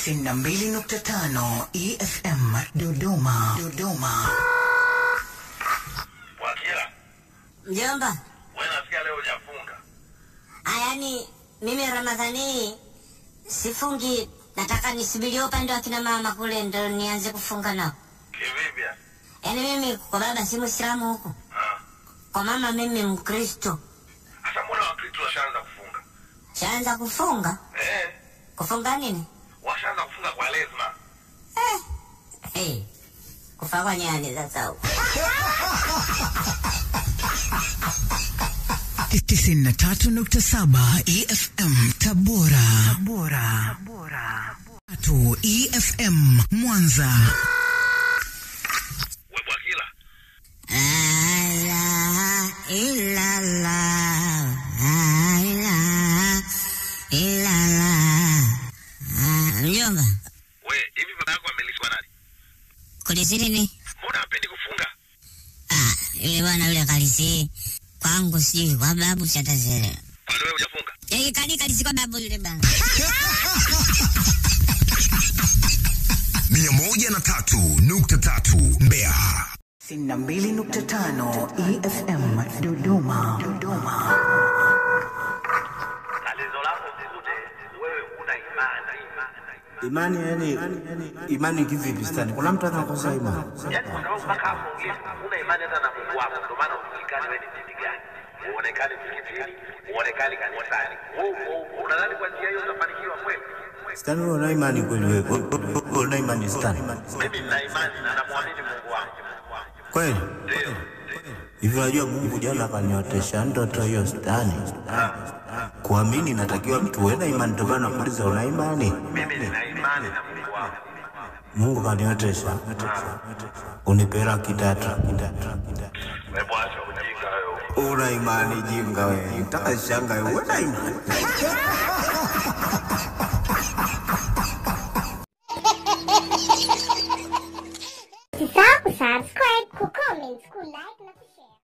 92.5 EFM Dodoma. Dodoma. Wakila. Mjomba. Wewe nasikia leo hujafunga. Yaani mimi Ramadhani sifungi, nataka nisubirie upande wa kina mama kule ndo nianze kufunga nao. Kivipi? Yaani mimi kwa baba si Muislamu huko. Kwa mama mimi Mkristo. Sasa mbona Wakristo washaanza kufunga? Shaanza kufunga? Eh. Kufunga nini? Washaanza kufunga kwa lazima. Eh. Kufa kwa nyani sasa huko. 93.7 EFM Tabora. Tabora. Tabora. EFM Mwanza. Wewe Bwakila. La ilaha illallah. La ilaha illallah. Mjomba. Wewe hivi baba yako amelishwa nani? Kulisi nini? Mbona hapendi kufunga? Yule bwana yule kalisi kwangu sijui kwa babu shatazele. Bado wewe hujafunga? Eh, kani kalisi kwa babu yule bwana. 103.3 Mbeya. 92.5 EFM Dodoma. Dodoma. Tatizo lako Mkude, wewe huna imani. Imani yani imani kivipi stani? Kuna mtu anakosa imani. Yaani kwa sababu mpaka hapo ulipo huna imani hata na Mungu wako, ndio maana ujulikani wewe ni dini gani. Uonekane msikitini, uonekane kanisani. Wewe upo, unadhani kwa njia hiyo utafanikiwa kweli? Stani wewe una imani kweli wewe? Una imani stani? Mimi nina imani na namwamini Mungu wangu. Kweli? Ndio. Hivi unajua Mungu jana akaniotesha ndoto hiyo stani. Kuamini natakiwa mtu uwe na imani, ndio maana nakuuliza una imani? Mimi nina imani na Mungu wangu. Mungu kaniotesha unipera kitatu. Wewe acha ujinga wewe. Una imani jinga wewe. Nataka shanga wewe una imani.